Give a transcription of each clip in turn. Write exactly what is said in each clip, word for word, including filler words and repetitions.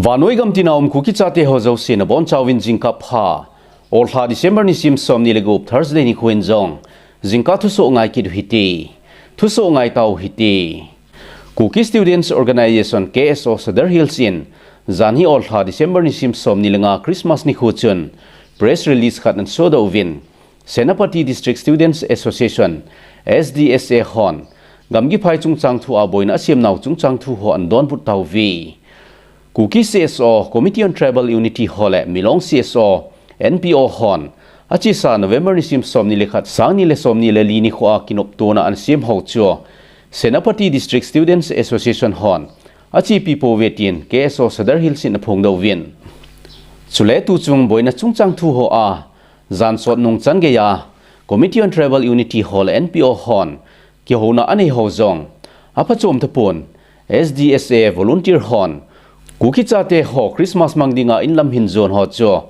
Vannoi gam tina um Kuki chate ho jouse nabonchauvin jingkah pha. Olha December nisim somni le gup Thursday nikho in jong jingkah thusoh ngai kit u hite. Thusoh ngai tau hite. Kuki Students Organisation, K S O, Sadar Hills in janhi olha December nisim somni le nga Christmas nikho chun press release khat anasodoh uvin, Senapati District Students Association, S D S A hon gamgi phai chungchang thua boina asemnau chungchang thu ho anadonbut tauve. Kuki C S O, Committee on Tribal Unity ho le Milong C S O, N P O hon achesa November nisim somni le khat, sangni le somni le li nikhoa kinoptona anasem ho chu Senapati District Students Association hon achepi pouve tin K S O Sadar Hills in aphongdoh uvin. Chule tuchung boina chungchang thu hoa jansot nungchan geiya Committee on Tribal Unity ho le N P O hon kihouna anei ho jong aphachom tapon, S D S A volunteer hon Kuki chate ho Christmas mang dinga inlam hinjon ho chu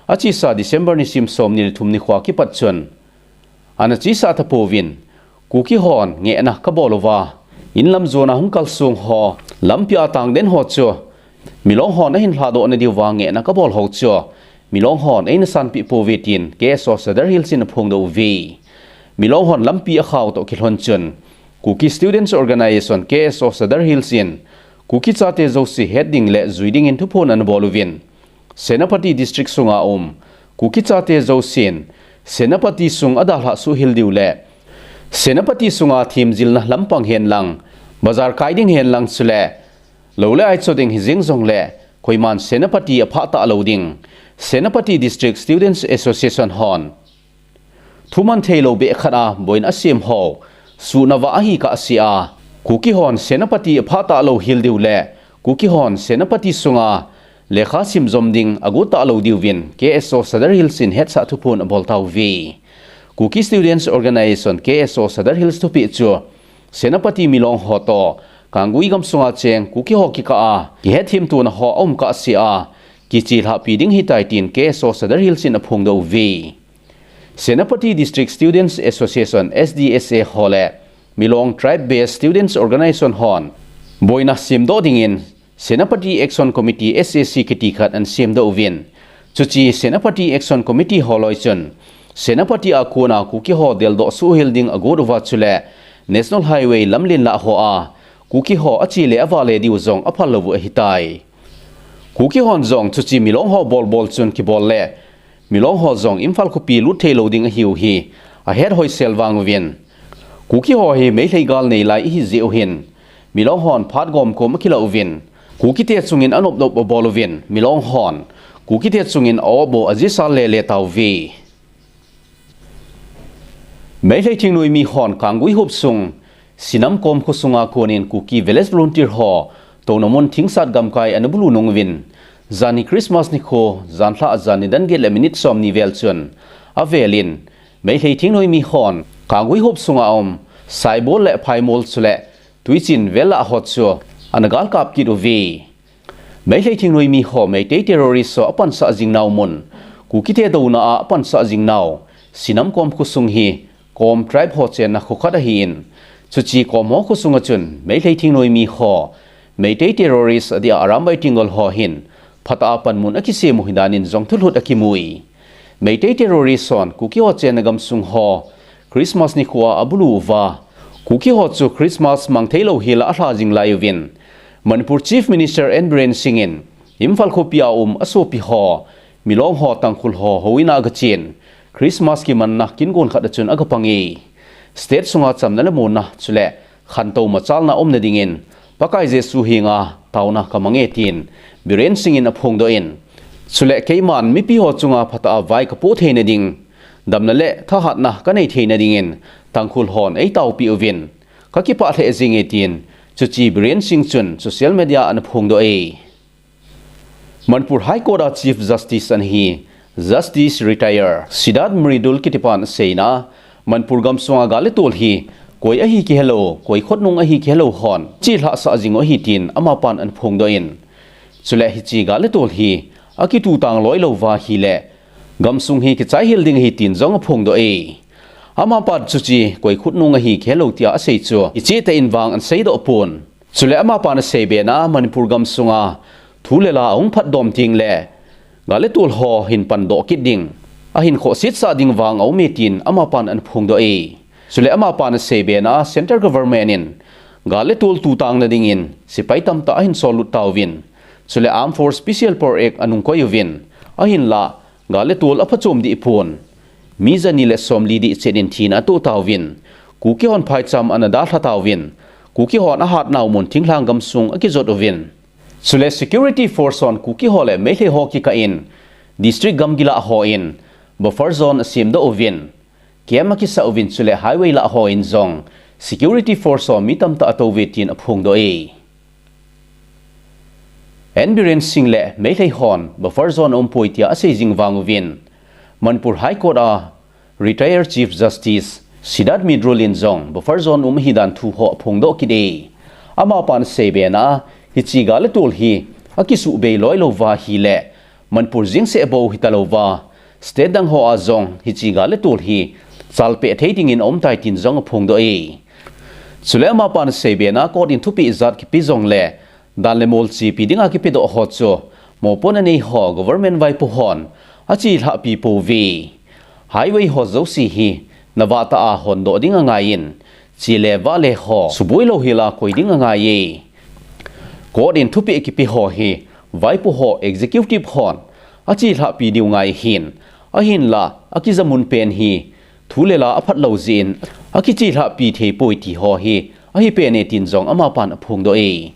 achesa December nisim somni le thum nikhoa kipat chun anachesa tapouvin, Kuki hon ngehna kabol uva inlam jona hung kalsong ho lampia tangden ho chu Milong hon ahin lhadoh nadiuva ngehna kabol ho chu Milong hon eina sanpeh pouve tin K S O Sadar Hills in aphongdoh uve. Milong hon lampi akhau toh kilhon chun Kuki Students Organisation, K S O Sadar Hills in Kuki chate jouse het ding le jui dingin thuphon anabol uvin, Senapati District sunga um Kuki chate jousen Senapati sung adalhah suhhel diu le Senapati sunga themjilna lampang henlang, bazar kai ding henlang chule lou le ai cho ding hijeng jongle koiman Senapati aphah talou ding Senapati District Students Association hon thuman theilou beh khat a boina asem ho suhna vah ahi kahsea, Kuki hon Senapati aphah talou hel diu le Kuki hon Senapati sunga lekha simjom ding agot talou diuvin K S O Sadar Hills in hetsah thuphon abol tauve. Kuki Students Organisation, K S O Sadar Hills thupeh chu Senapati Milong ho toh Kanggui gamsunga cheng Kuki ho kikah a kihetthemtona ho aum kahsea kichelhahpi ding ahitai tin K S O Sadar Hills in aphongdoh uve. Senapati District Students Association, S D S A ho le Milong Tribe Based Students Organisation hon boina semdoh dingin Senapati Action Committee, S A C, kiti khat anasemdoh uvin, chuche Senapati Action Committee holoi chun Senapati a kona Kuki ho deldoh suhhel ding agot uva chule National Highway lamlen lah hoa Kuki ho ache le avale diu jong aphal lou u ahitai. Kuki hon jong chuche Milong ho bolbol chun kibol le Milong ho jong Imphal khopi lut theilou ding ahiu hi ahet hoisel vang uvin, Kuki ho hi Meitei gal neilai ihi jeh u hin Milong hon phat gomkom akilah uvin, Kuki te chungin anopnop abol uvin, Milong hon Kuki te chungin a-op u ajisal lele tauve. Meitei thingnoimi hon Kanggui hop sung Sinamkom khosunga konin Kuki Village Volunteer ho touna mun thingsat gamkai anabulu nung uvin, janhi Christmas nikho, janlhah jan nidan get le minute somni vel chun avelin Meitei thingnoimi hon Kanggui hop sunga um Saibol le Phaimol chule Tuichin vel lah ho chu anagalkap kit uve. Meitei thingnoimi ho Meitei terrorist ho apansah jingnau mun, Kuki te douna a apansah jingnau Sinamkom khosung hi Kom tribe ho chenna kho khat ahin, chuche Kom ho khosunga chun Meitei thingnoimi ho Meitei terrorist adia Arambai Tenggol ho hin phatah a panmun akisem u hidan in jong thulhut akimui. Meitei terrorist hon Kuki ho chenna gamsung ho Christmas nikhoa abulu uva, Kuki ho chu Christmas mang theilou hela alha jing lai uvin, Manipur Chief Minister N Biren Singh in Imphal khopia um asopi ho, Milong ho, Tangkhul ho houin a agachen, Christmas kimanna kin gon khat a chun agapange. State sunga chamna le muonna chule khantou machalna umna dingin Pakai Jesu henga taona kamange tin Biren Singh in aphongdoh in, chule keiman mipi ho chunga phatah a vai kapoh theina ding, damna le thahatna kanei theina dingin Tangkhul hon eitaopi uvin kakipah lheh jinge tin chuche Biren Singh chun social media a anaphongdoh e. Manipur High Court a Chief Justice anahi, Justice Retire Sidharth Mridul kitipan aseina, Manipur gamsunga gal le tol hi koi ahi kihelou, koi khutnung ahi kihelou hon chelhahsah jing u ahi tin amapan anaphongdoh in, chule hiche gal le tol hi akitutang loilou va ahile gamsung hi kichaihel ding ahi tin jong aphongdoh e. Amapan chuche koi khutnung ahi kihelou tia asei chu ichehtah in vang anaseidoh pon. Chule amapan asei bena Manipur gamsunga thu le la ahung phatdom teng le gal le tol ho hin pandoh kit ding, ahin khohsetsah ding vang aume tin amapan ana phongdoh e. Chule amapan asei bena a Central Government in gal le tol tutang nadingin sepai tamtah ahin sollut tauvin, chule Armed Force Special Power Act anung koi uvin, ahinlah gal le tol aphachom dih pon mi jani le somli dih chet in thina atoh tauvin, Kuki hon phaicham ana dalha tauvin, Kuki hon ahatnau mun thinglhang gamsung akijot uvin. Chule security force hon Kuki ho le Meitei ho kikah in district gamgi lah hon buffer zone asemdoh uvin, camp akisah uvin, chule highway lah hon jong security force ho mi tamtah atouve tin aphongdoh e. N Biren Singh le Meitei hon buffer zone aumpoi tia asei jing vang uvin, Manipur High Court a retired Chief Justice Sidharth Mitrul in jong buffer zone um ahidan thu ho aphongdoh kit e. Amapan asei bena a, hiche gal le tol hi akisuhbei loilou uva ahile Manipur jeng seh bou hitalouva, state dang ho a jong hiche gal le tol hi chalpeh thei dingin aumtai tin jong aphongdoh e. Chule amapan asei bena a, court in thupeh ijat kipe jongle dan le mol chepi dinga kipedoh ho chu mopohna nei ho government vaipo hon achelhahpi pouve. Highway ho jouse hi navah tah a hondoh ding angaiyin, che le vah le ho suboi louhel a koi ding angaiye. Court in thupeh kipe ho hi vaipo ho executive hon achelhahpi diu ngai ahin, ahinlah akija mun pen hi thu le la aphat lou jeh in akichelhahpi theipoi ti ho hi ahi pen e tin jong amapan aphongdoh e.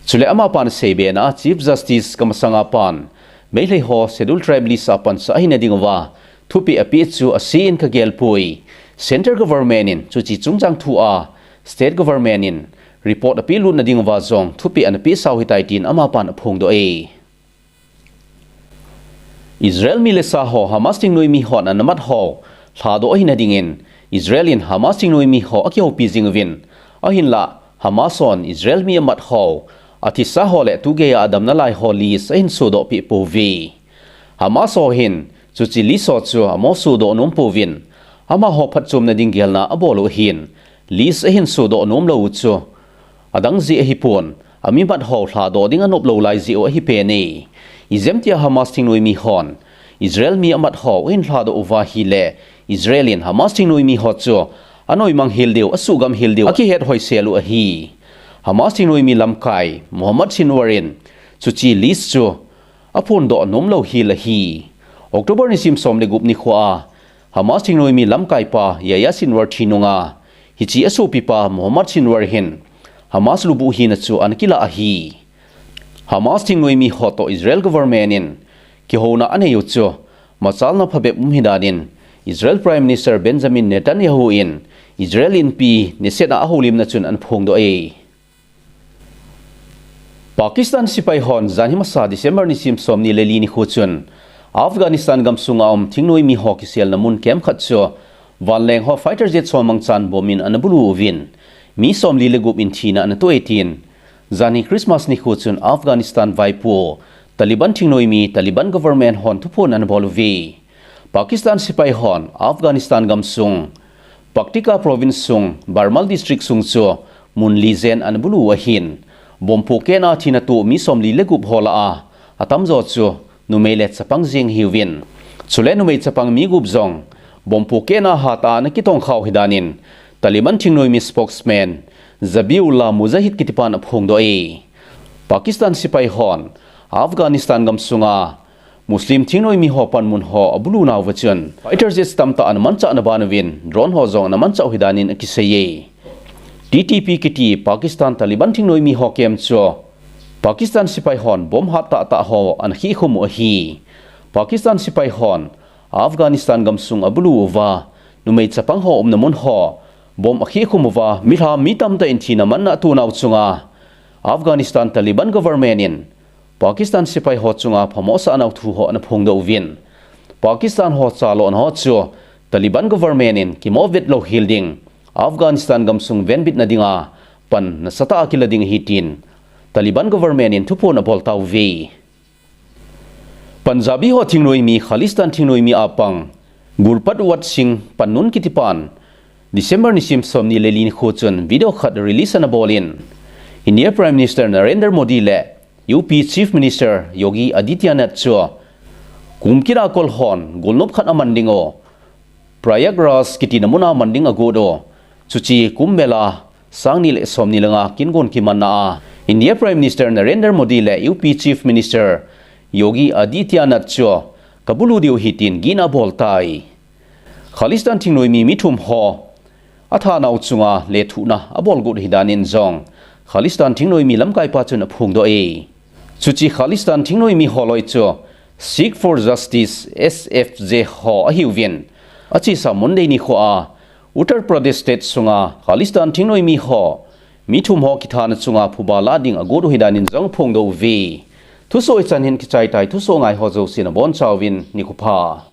Chule amapan asei bena a, Chief Justice kamasanga pan Meitei ho Scheduled Tribe list a pansah ahina diuva thupeh apeh chu ase in kagel poi. Central Government in chuche chungchang thu a State Government in report apehlut na diuva jong thupeh ana pehsau ahitai tin amapan aphongdoh e. Israel mi le sa ho Hamas thingnoimi hon ana mat ho lhadoh ahina dingin Israel in Hamas thingnoimi ho akihoupi jing uvin, ahinlah Hamas hon Israel mi amat ho, athisa ho le tugei a adamna lai ho list ahin sodoh peh pouve. Hamas ho hin chuche list ho chu amo sodoh nom pouvin, amaho phatchomna ding gelna abol u ahin, list ahin sodoh nom lou u chu adang jeh ahipon, ami mat ho lhadoh ding anop lou lai jeh u ahi pen e. Ijemtia Hamas thingnoimi hon Israel mi amat ho ahin lhadoh uva ahile, Israel in Hamas thingnoimi ho chu anoimang hel diu, asuhgam hel diu akihet hoisel u ahi. Hamas thingnoimi lamkai Mohammad Sinwar in chuche list chu aphondoh nom lou hel ahi. October nisim som le gup nikho a Hamas thingnoimi lamkaipa Yahya Sinwar thi nunga hiche asopipa Mohammad Sinwar hin Hamas lubuh hina chu ana kilah ahi. Hamas thingnoimi ho toh Israel government in kihouna anei u chu machalna phabep um ahi danin Israel Prime Minister Benjamin Netanyahu in Israel inpi niseh a ahoulimna chun ana phongdoh e. Pakistan sepai hon janhi masa December nisim somni le li nikho chun Afghanistan gamsunga um thingnoimi ho kiselna mun camp khat chu vanleng ho fighter jet ho mangchan bomb in ana bulu uvin, mi somli le gup in thina ana toh e tin, janhi Christmas nikho chun Afghanistan vaipo Taliban thingnoimi Taliban government hon thuphon ana bol uve. Pakistan sepai hon Afghanistan gamsung Paktika province sung Barmal district sung chu mun li jen ana bulu u ahin, bomb pohkehna thina toh mi somli le gup ho lah a atamjo chu numei le chapang jeng ahiuvin, chule numei chapang mi gup jong bomb pohkehna hatah a ana kitongkha u ahi danin Taliban thingnoimi spokesman Zabiullah Mujahid kitipan aphongdoh e. Pakistan sepai hon Afghanistan gamsunga Muslim thingnoimi ho panmun ho abulu nauva chun fighter jets tamtah ana manchah na banuvin drone ho jong ana manchah u ahi danin akisei e. T T P kiti Pakistan Taliban thingnoimi ho camp chu Pakistan sepai hon bomb hat tahtah ho ana khehkhum u ahi. Pakistan sepai hon Afghanistan gamsung abulu uva, numei chapang ho umna mun ho bomb akhehkhum uva, milham mi tamtah in thina manna atonau chunga Afghanistan Taliban government in Pakistan sepai ho chunga phamo asahnau thu ho ana phongdoh uvin, Pakistan ho chalona ho chu Taliban government in kimo vet louhel ding, Afghanistan gamsung venbitna dinga pan nasatah a kila ding ahi tin Taliban government in thuphon abol tauve. Punjabi ho thingnoimi Khalistan thingnoimi a pang Gurpatwant Singh Pannu kitipan December nisim somni le li nikho chun video khat release ana bolin, India Prime Minister Narendra Modi le U P Chief Minister Yogi Adityanath chu kum kit a kol hon golnop khat aman ding u Prayagraj kitina mun a man ding agot u. Chuche Kumbh Mela sang ni le som ni le nga kin gon kimanna a India Prime Minister Narendra Modi le U P Chief Minister Yogi Adityanath chu kabulu diu ahi tin gihna abol tai. Khalistan thingnoimi mi thum ho athanau chunga lethuhna abol got ahi danin jong Khalistan thingnoimi lamkaipa chun aphongdoh e. Chuche Khalistan thingnoimi holoi chu Sikh for Justice, S F J ho ahiuvin, achesa Monday nikho a Uttar Pradesh State sunga Khalistan thingnoimi ho mi thum ho kithana chunga phuba la ding agot u ahi danin jong aphongdoh uve. Thusoh hichan hin kichai tai, thusoh ngai ho jousen abonchauvin nikho pha.